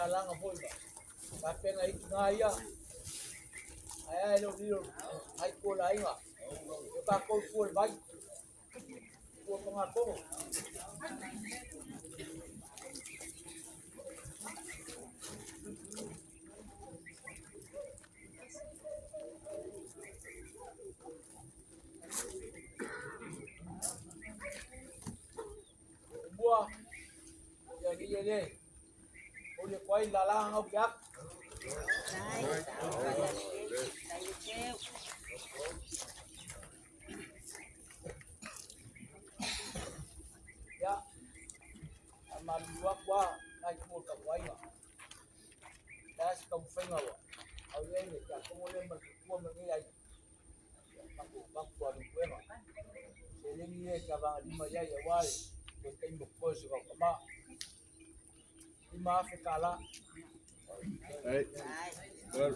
Lalaga foi faapena i ia ae ae le lilo ai ko laiga e ka ko fu le vai ua pagakogo. Bua ya ni le o le kwai lalaga ngau ke ak. Ya amalua kwa ngai ko ka waiga la se ka mfenga wa au le le ka ko le ma ku ma ngi ai ma ku ma ku alu kwema se le ni e ka ba di ma ya ya wa ko te mo ko se ka ma i ma fe kala. Hey. Well.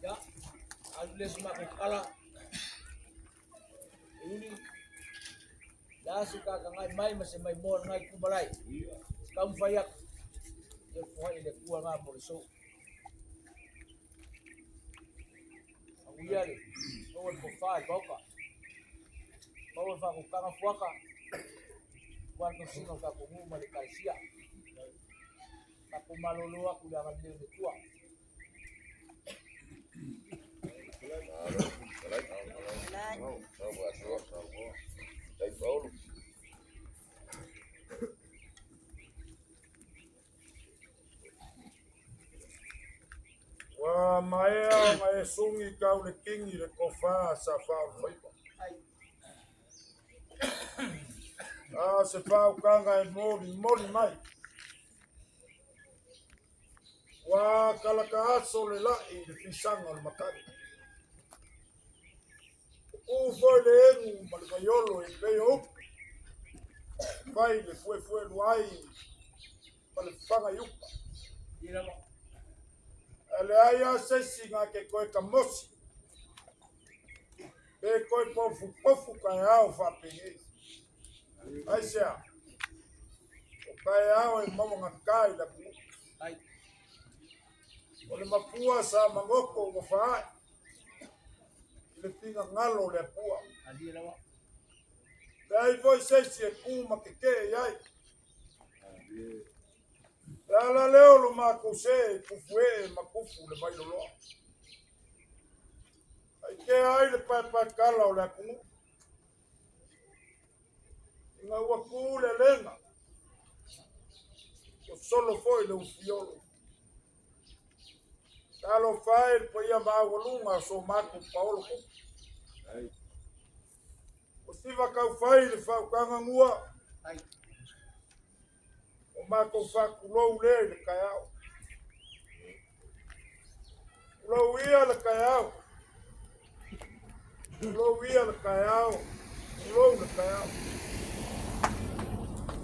Ya alu le sma ko kala uli la se ka ka ngai mai ma se mai mo ngai ku balai ka mfai ak ye fo ile ku nga mo so Anguia le o le fa boka ba fa ko ka fuaka wa ko singa ka ko mu ma le kalsia ka ko malolo aku ya le le tua. Ua maea ma e sugi kau le kingi le kofā sa faaulufaiva. A se faaukaga e molimoli mai. Ua kalakaaso le la'i i le fisaga o le makani. Pupū foi le egu ma le vaiolo e pei o upu. Fai le fuefuelu ai ma le faga i uka. Ae leai lava se isi na te toe tamosi pe toe pofupofu taeao faapenei. Aisea? O taeao e mauagatā i le atunuu. O le mapua sa magoto ua faae i le finagalo o le Atua. Leai foi se isi e tu ma tetee i ai. Le ala lea o lo matou see i Pufuee ma tufu le Vailoloa. Aitea ai le paepaekala o le atunuu. Ina ua tu le alega, ua solo foi le ufiolo. Talofa e i le paia maualuga o so matou paolo tupu. Ua siva taufai le faautaga gua, o matou faatulou lea i le taeao. Tulou ia le taeao. Tulou ia le taeao. Tulou le taeao.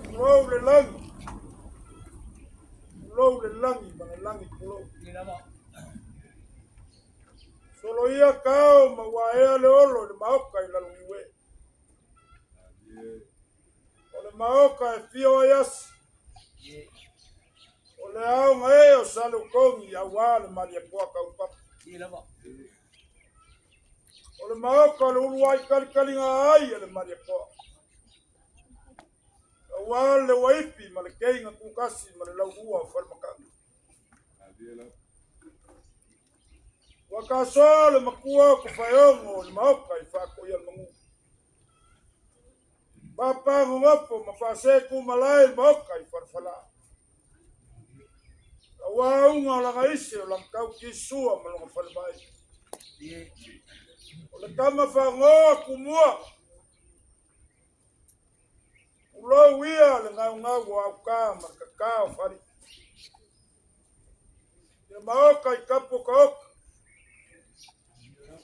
Tulou le lagi. Tulou le lagi ma le lagi tulou. Solo ia kao ma ua ea le olo i le maoka i Laloniue. O le maoka e fio ai asi. O le aoga e o Saleutogi auā le Malietoa taupapa. O le maoka o le uluai talikaliga ai e le Malietoa. Auā le uaipi ma le keiga tutasi ma le laulua o Falemakaga. Ua kasoa le makua o Tafaeogo i le maoka i Faatoia le Manu. Papa gogofo ma faasetu malae i le maoka i Falefala. Aua auga o laga ise o laga tau kisua ma loga falevai. O le tama fagoa kumua. Ulou ia le gaugau o auka ma le kaka o fali. Le maoka i kapu o kaoka.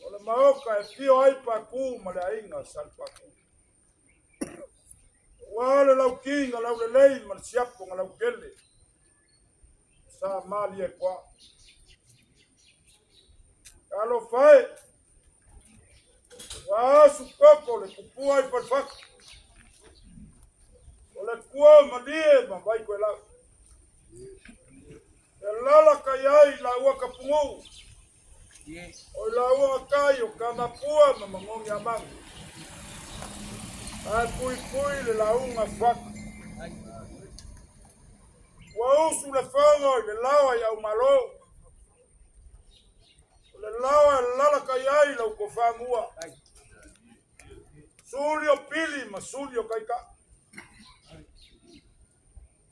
O le maoka e fio ai paku ma le aiga Salepaku. Ua le lauki na laulelei ma le siapo na lautele. Sa malie kwa. Alofa e. Ua asu koko le kupua i falefaka. O le kua malie ma vai koe lau. E lala kai ai la ua kapungu. O la ua kai o kamapua ma mangongi amangu. Ae pui pui le launga faka. Ua usu le fogo i le laoa i au malo. O le laoa e lala kai ai lau kofamua. Suli o pili ma suli o kaika.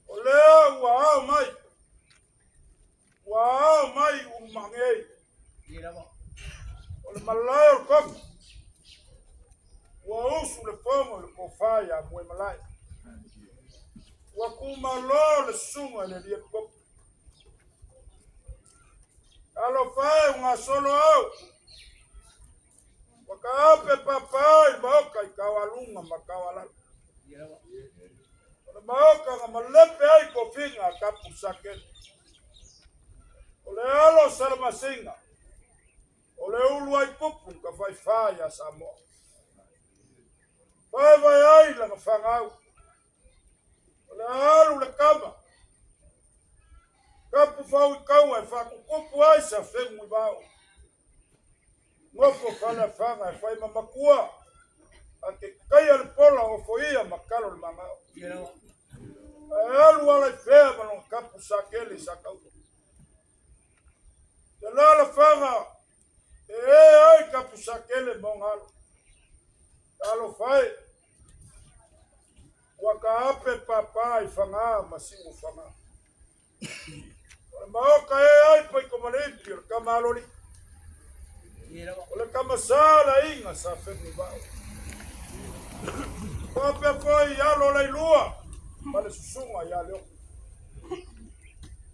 O lea ua ao mai. Ua ao mai u mangei. O le malae o le koko. Ua usu le fogo i le kofa ia mue malae. Ua kumalo le susuga i le lia koko. Alofa e unga solo au. Ua kaape papa i maoka i kawaluga ma kawalalo. O le maoka nga malepe ai kofiga a kapu sakele. O le alo salamasinga. O le ulu ai pupu ka faifā ia Samoa. Vaevae ai lana fagau. O le alu le kama. Kapu fau i kaua e whakukupu ai sa whengu i vao. Ngofo fale whanga e whai mamakua. A ke kai le pola o foia ma kalo le mangao. E alu ala i fea ma longa kapu sa kele sa kauta. Te lala whanga e e ai kapu sa kele mo ngalo. Alo fai. Ua ka ape papa i whanga ma siu whanga. O le maoka e ai pai ko malipi o le kamaloli. O le kamasala inga sa whengu vao. Papea foi i alo lai lua ma le susuga ia Leoku.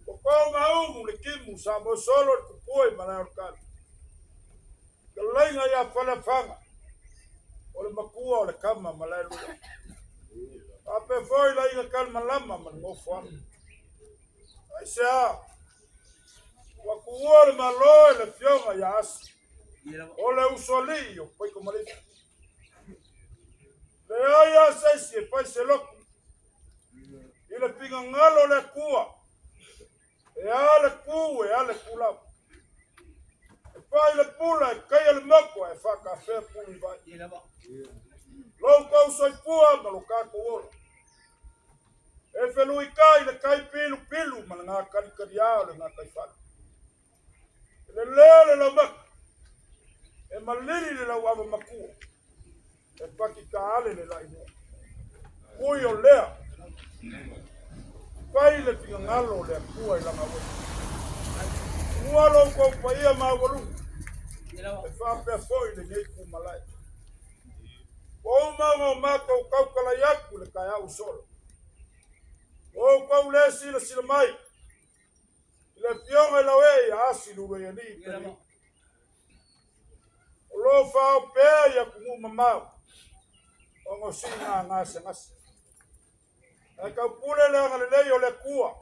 O kou maungu le kimu sa mo solo le kupua i malae o le kali. Ka lainga ia Falefaga o le makua o le kama malae lua. Papea foi la inga kali malama ma le ngofoala. Ai se a, ua kuua le malo e le fioga ia Asi. O le usoalii o Paiko Malifi. Le ai a seisi e fai se loku. I le pigagalo o le Atua. E a le ku e a le kula. E fai le pula e kaia le moko e whakawhea pulu i vai. Lou kou soifua ma lo kākou ola. E felui kai le kai pilu pilu ma le ngā karikari o le ngā kai whale. E le lea le lau maka. E malili le lau ava makua. E paki ka ale le lai mua. Ui o lea. Fai le fingangalo le akua i langa ue. Ua lou kou paia ma walu. E whapea foi le nei ku malai. O maunga o mākou kaukala iaku le kai au solo. O kou le sila sila mai. Le fioga i lau e ia asi lulu e ali i peli. O lo whao pea ia kungu mamau. O ngo si ngā ngā se ngasi. E kau pule le anga le lei o le kua.